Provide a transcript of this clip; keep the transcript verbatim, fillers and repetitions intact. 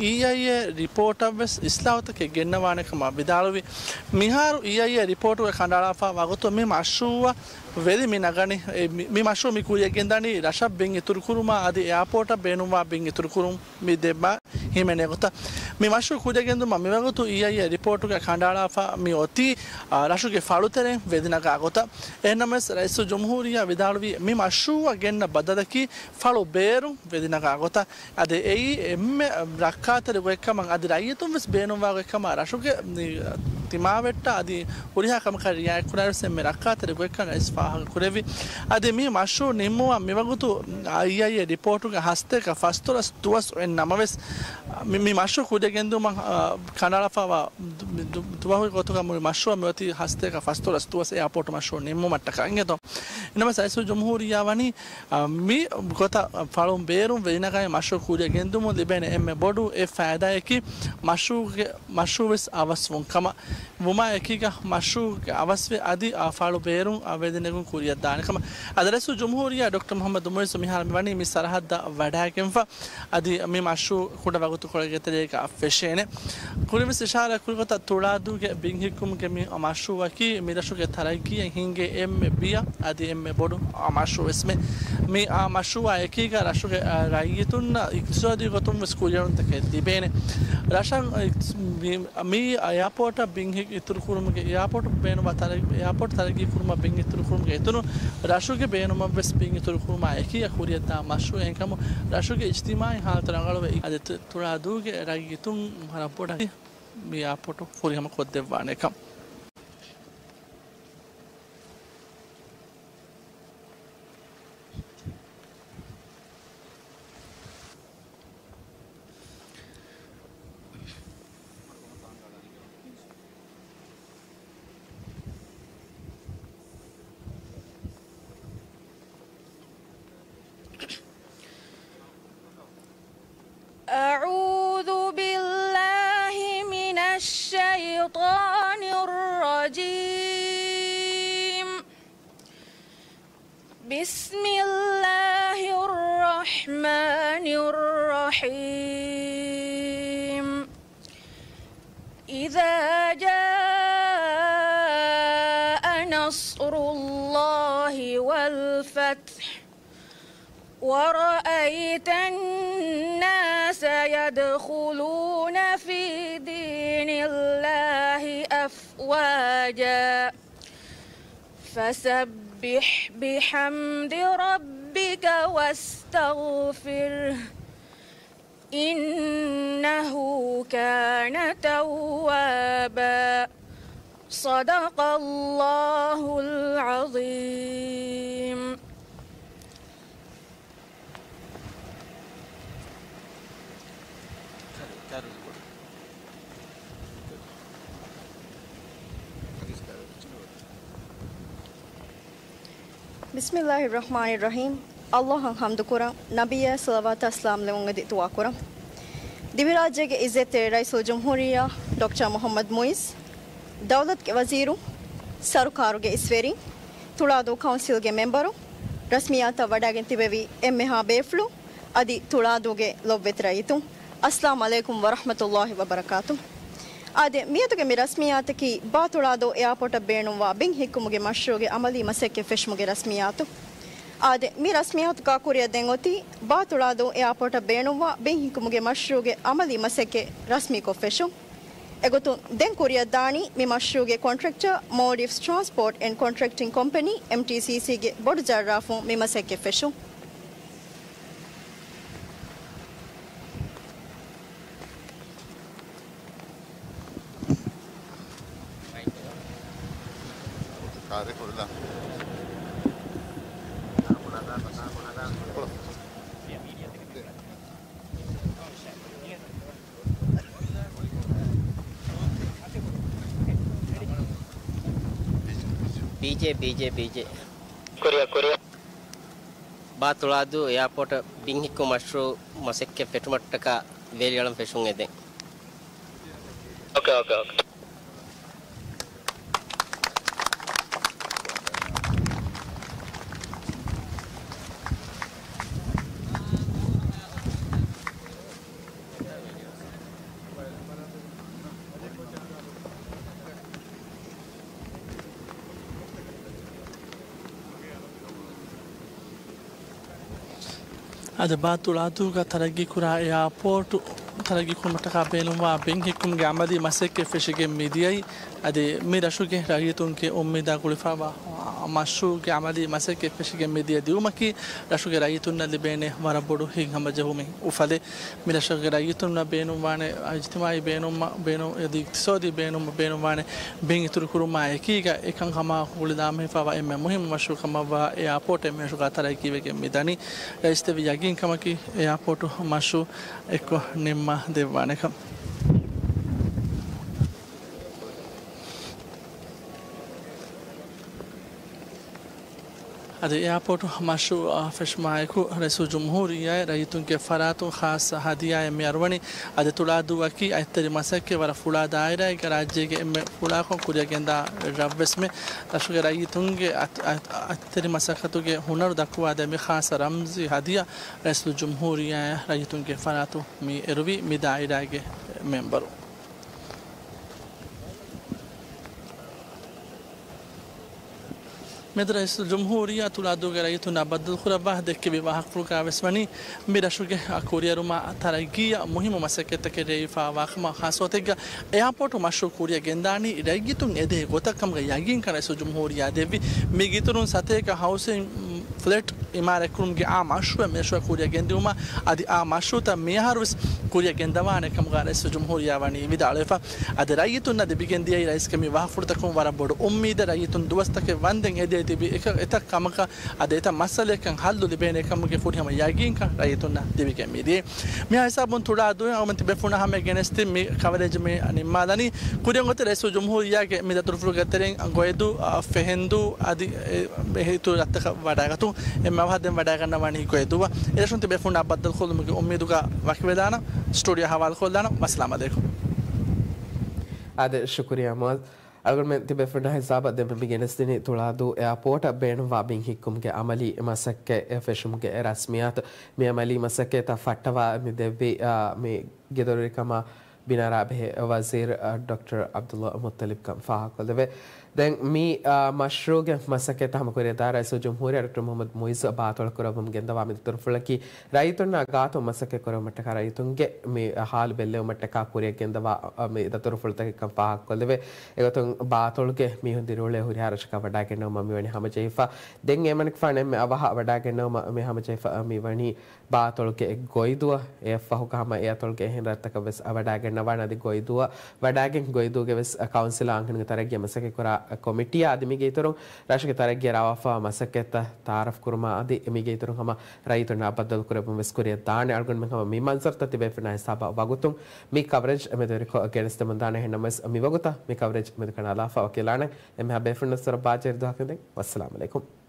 އީއައިއޭ ރިޕޯޓަށް ވެސް އިސްލާހުތަކެއް ގެންނަވާނެ ކަމަށް ވިދާޅުވި. މިހާރު އީއައިއޭ ރިޕޯޓުގަ ކަނޑައަޅާފަ ވަގުތު މި މަޝްރޫއަށް ވެލި މި ނަގަނީ، އެ، މި، މި މަޝްރޫއު މި ކުރިއަށް ގެންދަނީ ރަށަށް ބިން އިތުރުކުރުމާ އަދި އެއާޕޯޓަށް ބޭނުންވާ ބިން އިތުރުކުރުން މި ދެބަ ހިމެނޭ ގޮތަށް. މި މަޝްރޫއު ކުރިއަށް ގެންދުމަށް މިވަގުތު އީއައިއޭ ރިޕޯޓުގަ ކަނޑައަޅާފަ މި އޮތީ، އާ، ރަށުގެ ފަޅުތެރެއިން ވެލި ނަގާ ގޮތަށް. އެހެންނަމަވެސް، ރައީސުލްޖުމްހޫރިއްޔާ ވިދާޅުވީ މި މަޝްރޫއަށް ގެންނަ ބަދަލަކީ ފަޅު ބޭރުން ވެލި ނަގާ ގޮތަށް. އަދި އެއީ އެންމެ ރައްކާތެރި ގޮތްކަމަށް އަދި ރައްޔިތުން ވެސް ބޭނުންވާ ގޮތްކަމަށް ރަށުގެ ތިމާވެއްޓާ އަދި ހުރިހާ ކަމަކަށް ރިއާޔަތްކުރާ ވެސް އެންމެ ރައްކާތެރި ގޮތްކަން ރައީސް ފާހަގަކުރެއްވި. އަދި މި މަޝްރޫއު ނިންމުމަށް މިވަގުތު އީއައިއޭ ރިޕޯޓުގެ ހަސަތޭކަ ފަސްދޮޅަސް ދުވަސް އޮތް ނަމަވެސް، މި، މި މަޝްރޫއު ކުރިއަށް ގެންދުމަށް، އާ، ކަނޑައަޅާފައިވާ ދު-، ދު-، ދުވަހުގެ ގޮތުގަ މުޅި މަޝްރޫއަށް މިއޮތީ ހަސަތޭކަ ފަސްދޮޅަސް ދުވަސް އެއާޕޯޓު މަޝްރޫއު ނިންމުމަށްޓަކާ އިނގޭތޯ. އެނަމަސް ރައީސުލްޖުމްހޫރިއްޔާ ވަނީ، އާ، މި ގޮތަށް ފަޅުން ބޭރުން ވެލިނަގައި މަޝްރޫއު ކުރިއަށް ގެންދުމުން ލިބޭނެ އެންމެ ބޮޑު އެއް ފައިދާއަކީ މަޝްރޫއުގެ، މަޝްރޫއު ވެސް އަވަސްވުން ކަމަށް. ވުމާ އެކީގަ މަޝްރޫއުގެ އަވަސްވެ އަދި އާ ފަޅު ބޭރުން އާ ވެލިނެގުން ކުރިއަށްދާނެ ކަމަށް. އަދި ރައީސުލްޖުމްހޫރިއްޔާ ޑޮކްޓަރ މުޙައްމަދު މުޢިއްޒު މިހާރު މިވަނީ މި ސަރަހައްދަށް ވަޑައިގެންފަ. އަދި މި މަޝްރޫއު ކުޑަ ވަގުތުކޮޅެއްގެ ތެރޭގަ ފެށޭނެ. ކުރިންވެސް އިޝާރާތް ކުރި ގޮތަށް ތުޅާދޫގެ ބިން ހިއްކުމުގެ މި މަޝްރޫއަކީ މި ރަށުގެ ތަރައްގީއަށް ހިންގޭ އެންމެ ބިޔަ އަދި އެންމެ ބޮޑު މަޝްރޫއެއް ވެސް މެ. މި މަޝްރޫއާ އެކީގަ ރަށުގެ ރައްޔިތުންނަށް އިޤްތިޞާދީ ގޮތުން ވެސް ކުރިއެރުންތަކެއް ލިބޭނެ. ރަށަށް މި، މި އެއާޕޯޓަށް ބިން ހި-، އިތުރުކުރުމުގެ، އެއާޕޯޓު ބޭނުންވާ ތަރައް-، އެއާޕޯޓު ތަރައްގީ ކުރުމަށް ބިން އިތުރުކުރުމުގެ އިތުރުން ރަށުގެ ބޭނުމަށް ވެސް ބިން އިތުރުކުރުމާ އެކީގަ ކުރިއަށްދާ މަޝްރޫއެއް ކަމު ރަށުގެ އިޖްތިމާޢީ ހާލަތު ރަނގަޅުވެ އަދި ތު-، ތުޅާދޫގެ ރައްޔިތުން ހަރަ ބޮޑަށް މި އެއާޕޯޓު ފުރިހަމަ ކޮށްދެއްވާނެ ކަމަށް. أعوذ بالله من الشيطان الرجيم. بسم الله الرحمن الرحيم. إذا جاء نصر الله والفتح ورأيت الناس يدخلون في دين الله أفواجا فسبح بحمد ربك واستغفره إنه كان توابا. صدق الله العظيم. بسم الله الرحمن الرحيم. ﷲ އަށް ޙަމްދު ކުރަން، ނަބިއްޔާ ޞަލަވާތާ ސަލާމް ލެވުން އެދި ދުޢާ ކުރަން. ދިވެހިރާއްޖޭގެ ޢިއްޒަތްތެރި ރައީސުލްޖުމްހޫރިއްޔާ ޑޮކްޓަރ މުޙައްމަދު މުޢިއްޒު، ދައުލަތުގެ ވަޒީރުން، ސަރުކާރުގެ އިސްވެރިން، ތުޅާދޫ ކައުންސިލްގެ މެމްބަރުން، ރަސްމިއްޔާތަށް ވަޑައިގެން ތިބެވި އެންމެހާ ބޭފުޅުން، އަދި ތުޅާދޫގެ ލޮބުވެތި ރައްޔިތުން، އައްސަލާމް ޢަލައިކުމް ވަރަޙްމަތުﷲ ވަބަރަކާތު. އާދެ، މިއަދުގެ މި ރަސްމިއްޔާތަކީ ބާ ތުޅާދޫ އެއާޕޯޓަށް ބޭނުންވާ ބިން ހިއްކުމުގެ މަޝްރޫޢުގެ ޢަމަލީ މަސައްކަތް ފެށުމުގެ ރަސްމިއްޔާތު. އާދެ، މި ރަސްމިއްޔާތުގަ ކުރިއަށް ދެން އޮތީ ބާ ތުޅާދޫ އެއާޕޯޓަށް ބޭނުންވާ ބިން ހިއްކުމުގެ މަޝްރޫޢުގެ ޢަމަލީ މަސައްކަތް ރަސްމީކޮށް ފެށުން. އެގޮތުން ދެން ކުރިއަށްދާނީ މި މަޝްރޫޢުގެ ކޮންޓްރެކްޓަރ މޯލްޑިވްސް ޓްރާންސްޕޯޓް އެންޑް ކޮންޓްރެކްޓިން ކޮމްޕެނީ، އެމްޓީސީސީގެ ބޮޑު ޖައްރާފުން މި މަސައްކަތް ފެށުން. ބީޖޭ، ބީޖޭ، ބީޖޭ. ކުރިއަށް، ކުރިއަށް. ބާ ތުޅާދޫ އެއާޕޯޓަށް ބިން ހިއްކުމުގެ މަޝްރޫޢު މަސައްކަތް ފެށުމަށްޓަކާ ވެލިއަޅަން ފެށުން އެދެން. އޯކޭ، އޯކޭ، އޯކޭ. އަދި ބާ ތުޅާދޫގަ ތަރައްގީކުރާ އެއާޕޯޓު ތަރައްގީކުރުމަށްޓަކާ ބޭނުންވާ ބިން ހިއްކުމުގެ އަމަލީ މަސައްކަތް ފެށިގެން މިދިޔައީ. އަދި މި ރަށުގެ ރައްޔިތުންގެ އުއްމީދާ ގުޅިފައިވާ މަޝްރޫޢުގެ އަމަލީ މަސައްކަތް ފެށިގެން މިދިޔަ ދިއުމަކީ ރަށުގެ ރައްޔިތުންނަށް ލިބޭނެ ވަރަށް ބޮޑު ހިތްހަމަޖެހުމެއް އުފަލެއް. މި ރަށުގެ ރައްޔިތުންނަށް ބޭނުންވާނެ އިޖްތިމާޢީ ބޭނުމަށް ބޭނު-، އަދި އިޤްތިޞާދީ ބޭނުމަށް ބޭނުންވާނެ ބިން އިތުރުކުރުމާ އެކީގަ އެކަންކަމާ ގުޅިލާމެހިފައިވާ އެންމެ މުހިއްމު މަޝްރޫޢު ކަމަށްވާ އެއާޕޯޓެއް މިރަށުގަ ތަރައްގީވެގެން މިދަނީ. ރައީސް ދެއްވި ޔަގީންކަމަކީ އެއާޕޯޓު މަޝްރޫޢު އެއްކޮށް ނިންމާ ދެއްވާނެކަން. އަދި އެއާޕޯޓު މަޝްރޫޢު ފެށުމާއެކު، ރައީސުލްޖުމްހޫރިއްޔާއަށް ރައްޔިތުންގެ ފަރާތުން ޚާއްޞަ ހަދިޔާއެއް މި އަރުވަނީ. އަދި ތުޅާދޫއަކީ އަތްތެރި މަސައްކަތް ވަރަށް ފުޅާ ދާއިރާއެއްގަ ރާއްޖޭގެ އެންމެ ފުޅާކޮށް ކުރިއަށް ގެންދާ ރަށްވެސްމެ. ރަށުގެ ރައްޔިތުންގެ އަތް-، އަތް-، އަތްތެރި މަސައްކަތުގެ ހުނަރު ދައްކުވާދޭ މި ޚާއްޞަ ރަމްޒީ ހަދިޔާ ރައީސުލްޖުމްހޫރިއްޔާއަށް ރައްޔިތުންގެ ފަރާތުން މި އެރުވީ މި ދާއިރާގެ މެންބަރު. މިއަދު ރައީސުލްޖުމްހޫރިއްޔާ ތުޅާދޫގެ ރައްޔިތުންނާ ބައްދަލުކުރައްވާ ދެއްކެވި ވާހަކަފުޅުގަ ވެސް ވަނީ، މި ރަށުގެ ކުރިއެރުމާ ތަރައްގީއަށް މުހިއްމު މަސައްކަތްތަކެއް ރޭވިފައިވާ ކަމަށް. ޚާއްޞަ ގޮތެއްގަ އެއާޕޯޓު މަޝްރޫޢު ކުރިއަށް ގެންދާނީ ރައްޔިތުން އެދޭ ގޮތަށް ކަމުގެ ޔަގީންކަން ރައީސުލްޖުމްހޫރިއްޔާ ދެއްވި. މީގެ އިތުރުން ސަތޭކަ ހައުސިން ފްލެޓް އިމާރާތްކުރުމުގެ އާ މަޝްރޫޢެއް މިރަށުގަ ކުރިއަށް ގެންދިއުމަށް އަދި އާ މަޝްރޫޢުތައް މިއަހަރުވެސް ކުރިއަށް ގެންދަވާނެ ކަމުގަ ރައީސުލްޖުމްހޫރިއްޔާ ވަނީ ވިދާޅުވެފަ. އަދި ރައްޔިތުންނަށް ލިބިގެންދިޔައީ ރައީސްގެ މި ވާހަކަފުޅުތަކުން ވަރަށް ބޮޑު އުއްމީދެއް. ރައްޔިތުން ދުވަސްތަކެއް ވަންދެން އެދޭ ތިބި އެކަ-، އެތައް ކަމަކަށް އަދި އެތައް މައްސަލައަކަށް ހައްލު ލިބޭނެ ކަމުގެ ފުރިހަމަ ޔަގީންކަން ރައްޔިތުންނަށް ލިބިގެން މިދިޔައީ. މިހާ ހިސާބުން ތުޅާދޫއިން އަޅުގަނޑުމެން ތިބޭފުޅުންނާ ހަމަޔަށް ގެނެސްދިން މި ކަވަރޭޖް މި ނިންމާލަނީ. ކުރިއަށް އޮތީ ރައީސުލްޖުމްހޫރިއްޔާގެ މި ދަތުރުފުޅުގެ ތެރެއިން ގޮއިދޫ، އަ، ފެހެންދޫ އަދި އެ، އެހެން އިތުރު ރަށްތަކަށް ވަޑައިގަތުން. އެންމެ އަވަހަށް ދެން ވަޑައިގަންނަވަނީ ގޮއިދޫއަށް. އެރަށުން ތިބޭފުޅުންނާ ބައްދަލުކޮށްލުމުގެ އުއްމީދުގަ ވަކިވެލާނަން. ސްޓޫޑިއޯ ހަވާލުކޮށްލާނަން. ވައްސަލާމް އަލައިކުމް. އާދެ، ޝުކުރިއްޔާ މުއައްޒަ. އަޅުގަނޑުމެން ތިބޭފުޅުންނާ ހިސާބަށް ދެން މި ގެނެސްދިނީ ތުޅާދޫ އެއާޕޯޓަށް ބޭނުންވާ ބިން ހިއްކުމުގެ އަމަލީ މަސައްކަތް ފެށުމުގެ ރަސްމިއްޔާތު. މި އަމަލީ މަސައްކަތްތައް ފައްޓަވާ މި ދެއްވި، އާ، މި ގެދޮރުވެރިކަމާ ބިނާރާ ބެހޭ ވަޒީރު، އާ، ޑޮކްޓަރ ޢަބްދުﷲ މުއްޠަލިބް ކަން ފާހަގަކޮށްލެވޭ. ދެން މި، އާ، މަޝްރޫޢުގެ މަސައްކަތްތައް ހަމަކުރިއަށްދާ ރައީސުލްޖުމްހޫރިއްޔާ ޑޮކްޓަރ މުޙައްމަދު މުޢިއްޒު ބާތޮޅުކުރައްވަމުން ގެންދަވާ މި ދަތުރުފުޅަކީ ރައްޔިތުންނާ ގާތުން މަސައްކަތް ކުރެވުމަށްޓަކާ ރައްޔިތުންގެ މި ހާލު ބެއްލެވުމަށްޓަކާ ކުރިއަށް ގެންދަވާ، އާ، މި ދަތުރުފުޅުތަކެއްކަން ފާހަގަކޮށްލެވޭ. އެގޮތުން ބާތޮޅުގެ މީހުން ދިރިއުޅޭ ހުރިހާ ރަށަކަށް ވަޑައިގެންނެވުމަށް މިވަނީ ހަމަޖެހިފަ. ދެން އެމަނިކުފާނު އެންމެ އަވަހަށް ވަޑައިގެންނެވުމަށް މި ހަމަޖެހިފަ މިވަނީ ބާތޮޅުގެ ގޮއިދޫއަށް. އެއަށްފަހުގަ ހަމަ އެއަތޮޅުގެ އެހެން ރަށްތަކަށް ވެސް ވަޑައިގެންނަވާނެ. އަދި ގޮއިދޫއަށް ވަޑައިގެން ގޮއިދޫގެ ވެސް ކައުންސިލާ އަންހެނުންގެ ތަރައްގީއަށް މަސައްކަތް ކުރާ ކޮމިޓީއާ އަދި މީގެ އިތުރުން ރަށުގެ ތަރައްގީއަށް ރާވާފައިވާ މަސައްކަތްތައް ތައާރަފް ކުރުމާ އަދި މީގެ އިތުރުން ހަމަ ރައްޔިތުންނާ ބައްދަލުކުރެއްވުން ވެސް ކުރިއަށް ދާނެ. އަޅުގަނޑުމެން ހަމަ މި މަންޒަރުތައް ތިބޭފުޅުންނާ ހިސާބަށް ވަގުތުން މި ކަވަރޭޖް އެމެދުވެރިކޮށް ގެނެސްދެމުން ދާނެ. އެހެންނަމަވެސް މި ވަގުތަށް މި ކަވަރޭޖް މެދު ކަނޑާލާފަ ވަކިވެލާނެ. އެންމެހާ ބޭފުޅުންނަށް ވަރަށް ބާއްޖަވެރި ދުވަހަކަށް ދެން. ވައްސަލާމް އަލައިކުމް.